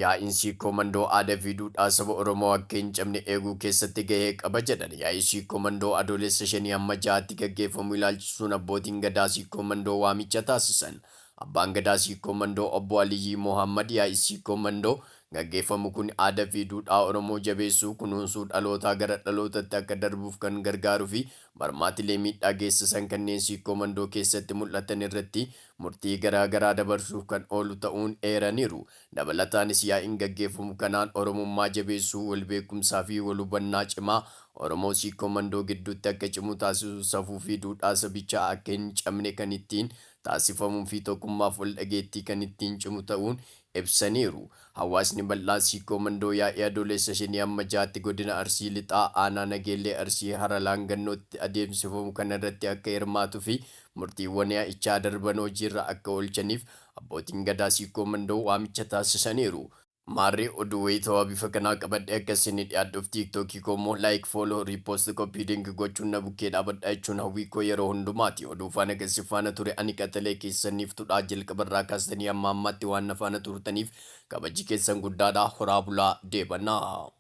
Yaa'iin Siikkoo Mandoo aadaa fi duudhaa saba Oromoo akka hin cabne eeguu keessatti gahee qaba jedhan. Yaa'ii Siikkoo Mandoo Adoolessa shanii hamma ja'aatti gaggeeffamu ilaalchisuun abbootiin Gadaa Siikkoo Mandoo waamicha taasisan. Abbaan Gadaa Siikkoo Mandoo Obbo Aliyyii Mohaammad yaa'ii Siikkoo Mandoo gaggeeffamu kun aadaa fi duudhaa Oromoo jabeessuu, kunuunsuu, dhalootaa gara dhalootatti akka darbuuf kan gargaaruu fi barmaatilee miidhaa geessisan kanneen Siikkoo Mandoo keessatti mul'atan irratti murtii garaa garaa dabarsuuf kan oolu ta'uun eeraniiru. Dabalataanis yaa'iin gaggeeffamu kanaan Oromummaa jabeessuu, wal beekumsaa fi wal hubannaa cimaa Oromoo Siikkoo Mandoo gidduutti akka cimu taasisuu, safuu fi duudhaa sabichaa akka hin cabne kan ittiin taasifamuu fi tokkummaaf wal dhageettii kan ittiin cimu ta'uun ibsaniiru. Hawaasni bal'aan Siikkoo Mandoo yaa'ii Adoolessa shanii hamma ja'aatti Godina Arsii Lixaa Aanaa Nageellee Arsii Hara Laangannootti adeemsifamu kanarratti akka hirmaatuu fi murtiiwwan yaa'ichaa darban hojiirra akka oolchaniif Abbootiin Gadaa Siikkoo Mandoo waamicha taasisaniiru. Maarree oduu wayitawaa bifa kanaa qabadhee akka isinii dhiyaadhuuf TikTok koo immoo like, follow, repost, copy link gochuun na bukkee dhaabadhaa jechuun hawwii koo yeroo hundumaati. Oduu faana kan si faana ture ani qaxalee keessaniif tudhaa jalqabarraa kaastanii hamma ammaatti waan na faana turtaniif kabaji keessan guddaadha. Horaa bulaa deebanaa.